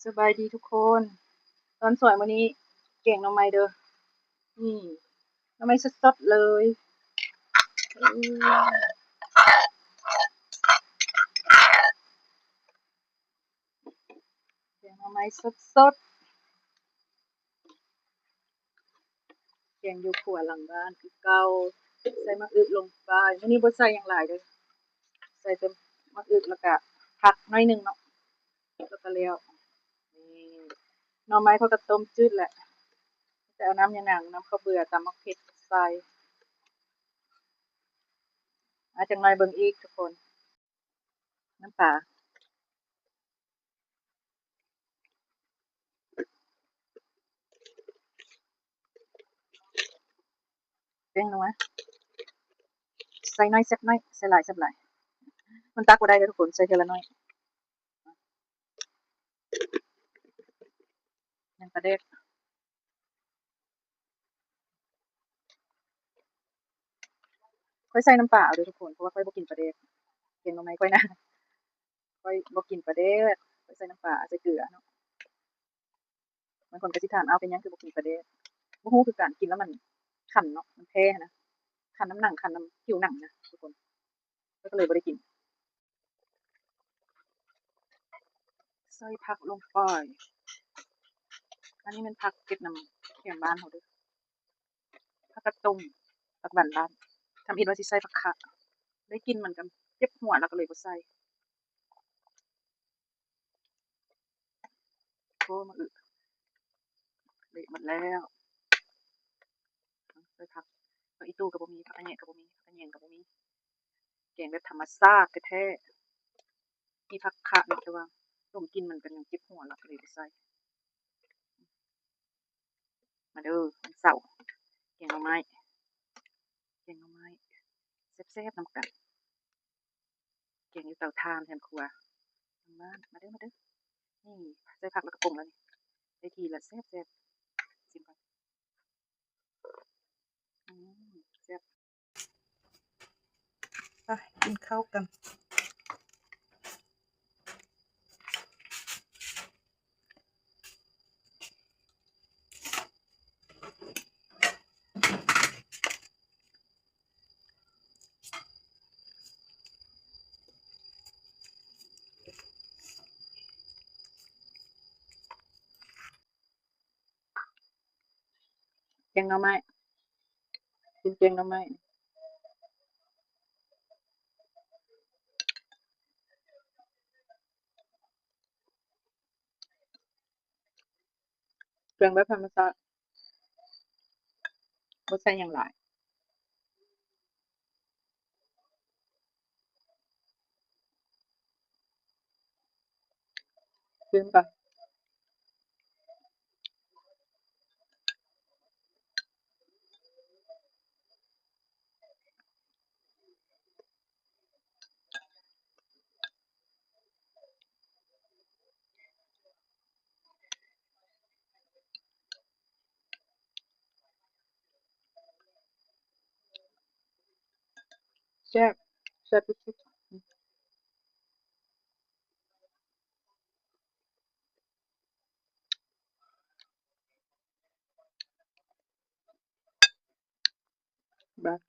ສະບາຍດີທຸກຄົນ ຕອນສວຍມື້ນີ້ແກງໜໍ່ໄມ້ເດີ ນີ້ໜໍ່ໄມ້ສົດໆເລີຍ ແກງໜໍ່ໄມ້ສົດໆ ແກງຢູ່ຄົວຫຼັງບ້ານຄືເກົ່າ ໃສ່ໝາກອຶລົງໄປ ມື້ນີ້ບໍ່ໃສ່ຫຍັງຫຼາຍເດີ ໃສ່ແຕ່ໝາກອຶ ແລ້ວກະຜັກໜ້ອຍໜຶ່ງເນາະ ແລ້ວກະແລ້ວ ນີ້ໜໍ່ໄມ້ເຂົາກະຕົ້ມຈືດແຫຼະ ແຕ່ເອົານ້ຳຍານາງ ນ້ຳເຂົ້າເບືອ ຕຳໝາກເຜັດໃສ່ ອາ ຈັກໜ້ອຍເບິ່ງອີກທຸກຄົນ ນ້ຳປາ ແປ້ງນົວ ໃສ່ໜ້ອຍແຊບໜ້ອຍ ໃສ່ຫຼາຍແຊບຫຼາຍ ມັນຕັກບໍ່ໄດ້ເດີທຸກຄົນ ໃສ່ເທື່ອລະໜ້ອຍ ຍັງປາແດກ ຂ້ອຍໃສ່ນ້ຳປາເອົາເດີທຸກຄົນ ເພາະວ່າຂ້ອຍບໍ່ກິນປາແດກ ແກງໜໍ່ໄມ້ຂ້ອຍນະ ຂ້ອຍບໍ່ກິນປາແດກ ຂ້ອຍໃສ່ນ້ຳປາ ໃສ່ເກືອເນາະ ບາງຄົນກະຊິຖາມ ອ້າວ ເປັນຫຍັງຄືບໍ່ກິນປາແດກ ບໍ່ຮູ້ຄືກັນ ກິນແລ້ວມັນຄັນເນາະ ມັນແພ້ຫັ້ນນະ ຄັນນຳໜັງ ຄັນນຳຜິວໜັງນະທຸກຄົນ ຂ້ອຍກະເລີຍບໍ່ໄດ້ກິນ ໃສ່ຜັກລົງໄປ ອັນນີ້ແມ່ນຜັກເກັບນຳແຄມບ້ານເຮົາເດີ ຜັກກາດຕົງ ຜັກຫວານບ້ານ ທຳອິດວ່າຊິໃສ່ຜັກຂະ ໄດ້ກິ່ນມັນກະເຈັບຫົວ ລະກະເລີຍບໍ່ໃສ່ ໂອ້ ມາອຶ ເລະໝົດແລ້ວ ໃສ່ຜັກ ຜັກອີ່ຕູ່ກະບໍ່ມີ ຜັກຂະແຍງກະບໍ່ມີ ຜັກຂະແຍງກະບໍ່ມີ ແກງແບບທຳມະຊາດແທ້ໆ ມີຜັກຂະເນາະ ແຕ່ວ່າດົມກິ່ນມັນກະຍັງເຈັບຫົວ ລະກະເລີຍບໍ່ໃສ່ ມາເດີ ວັນເສົາ ແກງໜໍ່ໄມ້ ແກງໜໍ່ໄມ້ ແຊບໆນຳກັນ ແກງຢູ່ເຕົາຖ່ານເຮືອນຄົວ ບ້ານ ມາເດີ ມາເດີ ນີ້ ໃສ່ຜັກລະກະປົງແລ້ວນີ້ ໄດ້ທີ່ລະ ແຊບໆ ຊີມກ່ອນ ອືມ ແຊບ ໄປ ກິນເຂົ້າກັນ. ແກງໜໍ່ໄມ້ ກິນແກງໜໍ່ໄມ້ ແກງແບບທຳມະຊາດ ບໍ່ໃສ່ຫຍັງຫຼາຍ. ຊຶມກ່ອນ. ແຊບ ແຊບທີ່ສຸດ. ບາດ